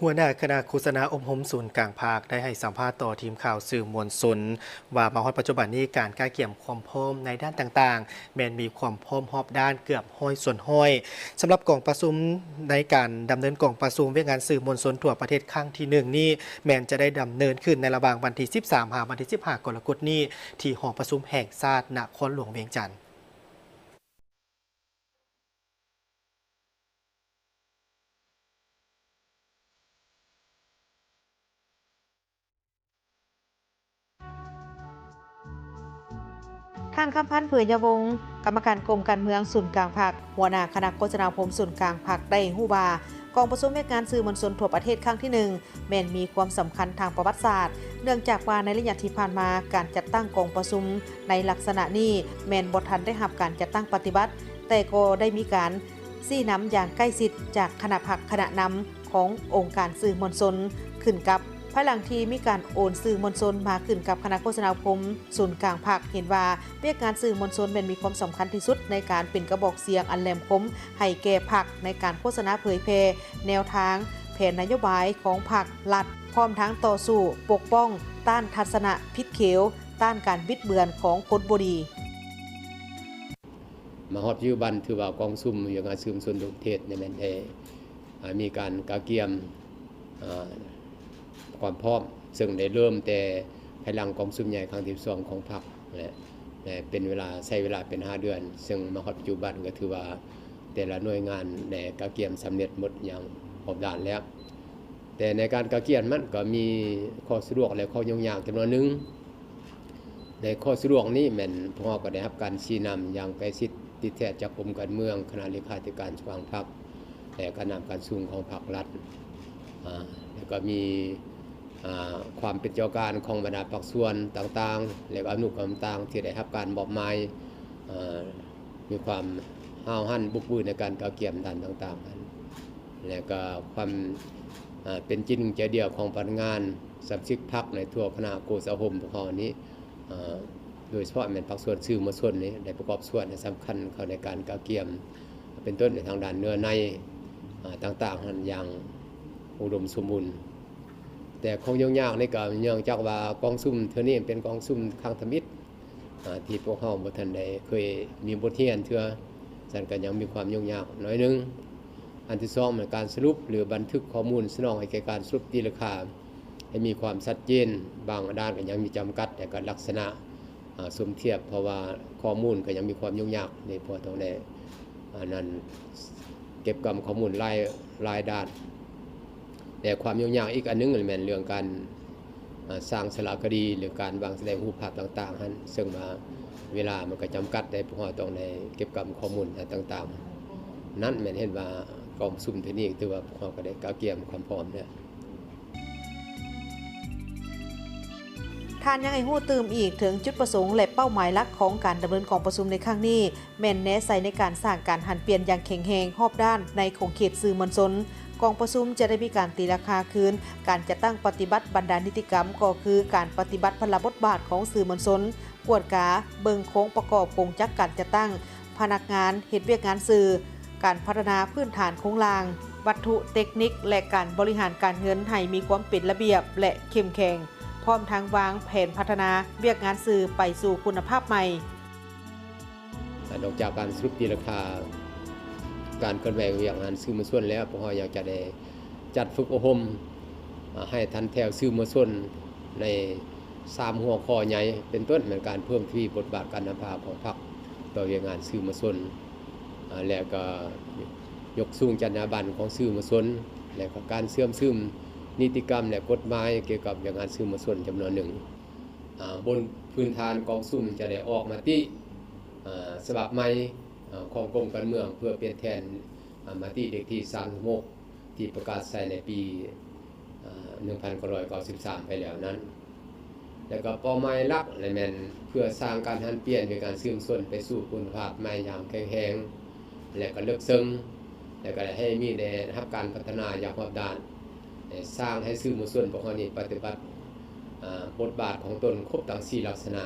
ຫົວໜ້າຄະນະໂຄສະນາອົບຮົມສູນກາງພັກ ໄດ້ໃຫ້ສຳພາດຕໍ່ທີມຂ່າວສື່ມວນຊົນວ່າ ມາຮອດປັດຈຸບັນນີ້ ການກະກຽມຄວາມພ້ອມໃນດ້ານຕ່າງໆ ແມ່ນມີຄວາມພ້ອມຮອບດ້ານເກືອບຮ້ອຍສ່ວນຮ້ອຍ. ສຳລັບກອງປະຊຸມໃນການດຳເນີນກອງປະຊຸມວຽກງານສື່ມວນຊົນທົ່ວປະເທດຄັ້ງທີໜຶ່ງນີ້ ແມ່ນຈະໄດ້ດຳເນີນຂຶ້ນໃນລະຫວ່າງວັນທີສິບສາມ ຫາວັນທີສິບຫ້າ ກໍລະກົດນີ້ ທີ່ຫໍປະຊຸມແຫ່ງຊາດນະຄອນຫຼວງວຽງຈັນ. ທ່ານ ຄຳພັນ ເຜີຍຍະວົງ ກຳມະການກົມການເມືອງສູນກາງພັກ, ຫົວໜ້າຄະນະໂຄສະນາອົບຮົມສູນກາງພັກ ໄດ້ໃຫ້ຮູ້ວ່າ ກອງປະຊຸມວຽກງານສື່ມວນຊົນທົ່ວປະເທດຄັ້ງທີໜຶ່ງ ແມ່ນມີຄວາມສຳຄັນທາງປະຫວັດສາດ, ເນື່ອງຈາກວ່າໃນໄລຍະທີ່ຜ່ານມາ ການຈັດຕັ້ງກອງປະຊຸມໃນລັກສະນະນີ້ແມ່ນບໍ່ທັນໄດ້ຮັບການຈັດຕັ້ງປະຕິບັດ, ແຕ່ກໍໄດ້ມີການຊີ້ນຳຢ່າງໃກ້ຊິດຈາກຄະນະພັກຄະນະນຳຂອງອົງການສື່ມວນຊົນ ຂຶ້ນກັບ ພາຍຫຼັງທີ່ມີການໂອນສື່ມວນຊົນມາຂຶ້ນກັບຄະນະໂຄສະນາອົບຮົມສູນກາງພັກ ເຫັນວ່າວຽກງານສື່ມວນຊົນແມ່ນມີຄວາມສຳຄັນທີ່ສຸດໃນການເປັນກະບອກສຽງອັນແຫຼມຄົມໃຫ້ແກ່ພັກ ໃນການໂຄສະນາເຜີຍແຜ່ແນວທາງ, ແຜນນະໂຍບາຍຂອງພັກລັດ, ພ້ອມທັງຕໍ່ສູ້ປົກປ້ອງຕ້ານທັດສະນະຜິດຂຽວ, ຕ້ານການບິດເບືອນຂອງຄົນບໍ່ດີ. ມາຮອດປັດຈຸບັນ ຖືວ່າກອງປະຊຸມວຽກງານສື່ມວນຊົນທົ່ວປະເທດນີ້ແມ່ນໄດ້ ອ່າ ມີການກະກຽມ ອ່າ ຄວາມພ້ອມ ເຊິ່ງໄດ້ເລີ່ມແຕ່ພາຍຫຼັງກອງປະຊຸມໃຫຍ່ຄັ້ງທີສິບສອງຂອງພັກ ແລະ ແລະ ເປັນເວລາ ໃຊ້ເວລາເປັນຫ້າເດືອນ, ເຊິ່ງມາຮອດປັດຈຸບັນກໍຖືວ່າແຕ່ລະໜ່ວຍງານໄດ້ກະກຽມສຳເລັດໝົດຢ່າງຮອບດ້ານແລ້ວ. ແຕ່ໃນການກະກຽມນັ້ນກໍມີຂໍ້ສະດວກ ແລະ ຂໍ້ຫຍຸ້ງຍາກຈຳນວນໜຶ່ງ. ໃນຂໍ້ສະດວກນີ້ແມ່ນພວກເຮົາກໍໄດ້ຮັບການຊີ້ນຳຢ່າງໃກ້ຊິດຕິດແທດຈາກກົມການເມືອງ, ຄະນະເລຂາທິການສູນກາງພັກ ແລະ ຄະນະການປະຊຸມຂອງພັກລັດ ອ່າ ແລ້ວກໍມີ ອ່າ ຄວາມເປັນເຈົ້າການຂອງບັນດາພາກສ່ວນຕ່າງໆ ແລະ ອະນຸກຳມະການຕ່າງໆ ທີ່ໄດ້ຮັບການມອບໝາຍ ອ່າ ມີຄວາມຫ້າວຫັນບຸກບືນໃນການກະກຽມດ້ານຕ່າງໆນັ້ນ ແລະ ກໍຄວາມ ອ່າ ເປັນຈິດໜຶ່ງໃຈດຽວຂອງພະນັກງານສະມາຊິກພັກໃນທົ່ວຄະນະໂຄສະນາອົບຮົມພວກເຮົານີ້ ເອີ ໂດຍສະເພາະແມ່ນພາກສ່ວນສື່ມວນຊົນນີ້ໄດ້ປະກອບສ່ວນໃຫ້ສຳຄັນເຂົ້າໃນການກະກຽມ ເປັນຕົ້ນໃນທາງດ້ານເນື້ອໃນ ເອີ ຕ່າງໆຫັ້ນຢ່າງອຸດົມສົມບູນ. ແຕ່ຄວາມຫຍຸ້ງຍາກນີ້ກໍເນື່ອງຈາກວ່າກອງປະຊຸມເທື່ອນີ້ເປັນກອງປະຊຸມຄັ້ງທຳອິດ ເອີ ທີ່ພວກເຮົາບໍ່ທັນໄດ້ເຄີຍມີບົດຮຽນເທື່ອ, ສະນັ້ນກໍຍັງມີຄວາມຫຍຸ້ງຍາກໜ້ອຍໜຶ່ງ. ອັນທີສອງແມ່ນການສະຫຼຸບ ຫຼື ບັນທຶກຂໍ້ມູນສະໜອງໃຫ້ແກ່ການສະຫຼຸບຕີລາຄາ ໃຫ້ມີຄວາມຊັດເຈນ, ບາງດ້ານກໍຍັງມີຈຳກັດ ແລະ ກໍລັກສະນະ ອາ ສົມທຽບ ເພາະວ່າຂໍ້ມູນກໍຍັງມີຄວາມຫຍຸ້ງຍາກໃນ ເພາະຕ້ອງໄດ້ ອັນນັ້ນ ເກັບກຳຂໍ້ມູນຫຼາຍ ຫຼາຍດ້ານ ແລະ ຄວາມຫຍຸ້ງຍາກອີກອັນໜຶ່ງແມ່ນເລື່ອງການ ອາ ສ້າງສາລະຄະດີ ຫຼື ການວາງສະແດງຮູບພາບຕ່າງໆຫັ້ນ ເຊິ່ງວ່າເວລາມັນກໍຈຳກັດໃດ໋ ພວກເຮົາຕ້ອງໄດ້ເກັບກຳຂໍ້ມູນຕ່າງໆ ນັ້ນແມ່ນເຫັນວ່າກອງປະຊຸມເທື່ອນີ້ຖືວ່າພວກເຮົາກໍໄດ້ກະກຽມຄວາມພ້ອມແລ້ວ. ທ່ານຍັງໃຫ້ຮູ້ຕື່ມອີກເຖິງຈຸດປະສົງ ແລະ ເປົ້າໝາຍຫຼັກຂອງການດຳເນີນກອງປະຊຸມໃນຄັ້ງນີ້ ແມ່ນແນໃສ່ໃນການສ້າງການຫັນປ່ຽນຢ່າງແຂງແຮງຮອບດ້ານໃນຂົງເຂດສື່ມວນຊົນ. ກອງປະຊຸມຈະໄດ້ມີການຕີລາຄາຄືນການຈັດຕັ້ງປະຕິບັດບັນດານິຕິກຳ ກໍຄືການປະຕິບັດພັນລະບົດບາດຂອງສື່ມວນຊົນ, ກວດກາເບິ່ງໂຄງປະກອບກົງຈັກການຈັດຕັ້ງ, ພະນັກງານເຮັດວຽກງານສື່, ການພັດທະນາພື້ນຖານໂຄງລ່າງ, ວັດຖຸເຕັກນິກ ແລະ ການບໍລິຫານການເງິນໃຫ້ມີຄວາມເປັນລະບຽບ ແລະ ເຂັ້ມແຂງ, ພ້ອມທັງວາງແຜນພັດທະນາວຽກງານສື່ໄປສູ່ຄຸນນະພາບໃໝ່. ນອກຈາກການສະຫຼຸບຕີລາຄາການເຄື່ອນໄຫວວຽກງານສື່ມວນຊົນແລ້ວ, ພວກເຮົາຍັງຈະໄດ້ຈັດຝຶກອົບຮົມ ອາ ໃຫ້ທັນແຖວສື່ມວນຊົນໃນສາມຫົວຂໍ້ໃຫຍ່ ເປັນຕົ້ນແມ່ນການເພີ່ມທະວີບົດບາດການນຳພາຂອງພັກຕໍ່ວຽກງານສື່ມວນຊົນ ອາ ແລະ ກໍຍົກສູງຈັນຍາບັນຂອງສື່ມວນຊົນ ແລະ ກໍການເຊື່ອມຊຶມນິຕິກຳ ແລະ ກົດໝາຍກ່ຽວກັບວຽກງານສື່ມວນຊົນຈຳນວນໜຶ່ງ. ອາ ບົນພື້ນຖານກອງປະຊຸມຈະໄດ້ອອກມະຕິ ອາ ສະບັບໃໝ່ ອາ ຂອງກົມການເມືອງ ເພື່ອປ່ຽນແທນ ອາ ມະຕິເລກທີສາມສິບຫົກ ທີ່ປະກາດໃຊ້ໃນປີ ອາ ໜຶ່ງພັນເກົ້າຮ້ອຍເກົ້າສິບສາມ ໄປແລ້ວນັ້ນ ແລະ ກໍເປົ້າໝາຍຫຼັກລະແມ່ນເພື່ອສ້າງການຫັນປ່ຽນວຽກງານສື່ມວນຊົນໄປສູ່ຄຸນນະພາບໃໝ່ຢ່າງແຂງແຮງ ແລະ ກໍເລິກເຊິ່ງ ແລະ ກໍໄດ້ໃຫ້ມີ ໄດ້ຮັບການພັດທະນາຢ່າງຮອບດ້ານ ແລະ ສ້າງໃຫ້ສື່ມວນຊົນພວກເຮົານີ້ປະຕິບັດ ອາ ບົດບາດຂອງຕົນຄົບທັງສີ່ລັກສະນະ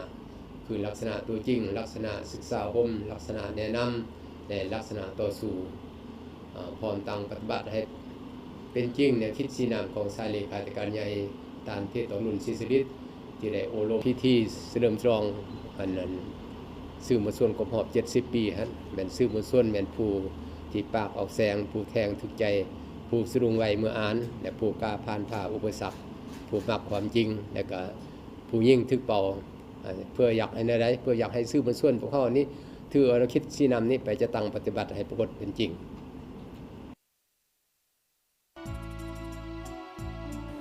ຄືລັກສະນະຕົວຈິງ, ລັກສະນະສຶກສາອົບຮົມ, ລັກສະນະແນະນຳ ແລະ ລັກສະນະຕໍ່ສູ້ ອາ ພ້ອມທັງປະຕິບັດໃຫ້ ເປັນຈິງແນວຄິດຊີ້ນຳຂອງສາຍເລຂາທິການໃຫຍ່ ທ່ານເທບທອງລຸນ ສີສະລິດ ທີ່ໄດ້ໂອ້ລົມພິທີສະເຫຼີມສະຫຼອງອັນນັ້ນ ສື່ມວນຊົນຄົບຮອບເຈັດສິບປີຫັ້ນ ແມ່ນສື່ມວນຊົນແມ່ນຜູ້ທີ່ປາກອອກແສງ ຜູ້ແທງຖືກໃຈ ຜູ້ສະດຸ້ງໄຫວເມື່ອອ່ານ ແລະ ຜູ້ກ້າຜ່ານຜ່າອຸປະສັກ ຜູ້ມັກຄວາມຈິງ ແລະກະຜູ້ຍິງຖືກເປົ້າ ເພື່ອຢາກໃຫ້ແນວໃດ ເພື່ອຢາກໃຫ້ສື່ມວນຊົນພວກເຮົານີ້ ຖືເອົາແນວຄິດຊີ້ນຳນີ້ໄປຈັດຕັ້ງປະຕິບັດໃຫ້ປາກົດເປັນຈິງ.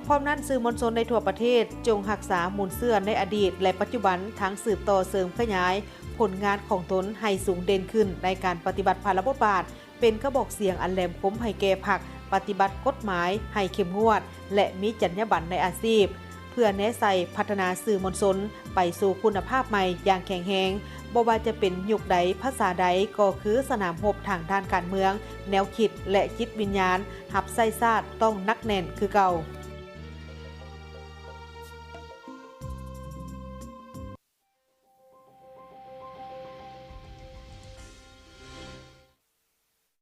ພ້ອມນັ້ນ ສື່ມວນຊົນໃນທົ່ວປະເທດ ຈົ່ງຮັກສາມູນເຊື້ອໃນອະດີດ ແລະ ປັດຈຸບັນ ທັງສືບຕໍ່ເສີມຂະຫຍາຍຜົນງານຂອງຕົນໃຫ້ສູງເດັ່ນຂຶ້ນໃນການປະຕິບັດພາລະບົດບາດ ເປັນກະບອກສຽງອັນແຫຼມຄົມໃຫ້ແກ່ພັກ ປະຕິບັດກົດໝາຍໃຫ້ເຂັ້ມງວດ ແລະ ມີຈັນຍາບັນໃນອາຊີບ ເພື່ອແນໃສ່ພັດທະນາສື່ມວນຊົນໄປສູ່ຄຸນນະພາບໃໝ່ຢ່າງແຂງແຮງ, ບໍ່ວ່າຈະເປັນຍຸກໃດ, ພາສາໃດ, ກໍຄືສະໜາມຮົບທາງດ້ານການເມືອງ, ແນວຄິດ ແລະ ຈິດວິນຍານຮັບໃຊ້ຊາດຕ້ອງໜັກແໜ້ນຄືເກົ່າ.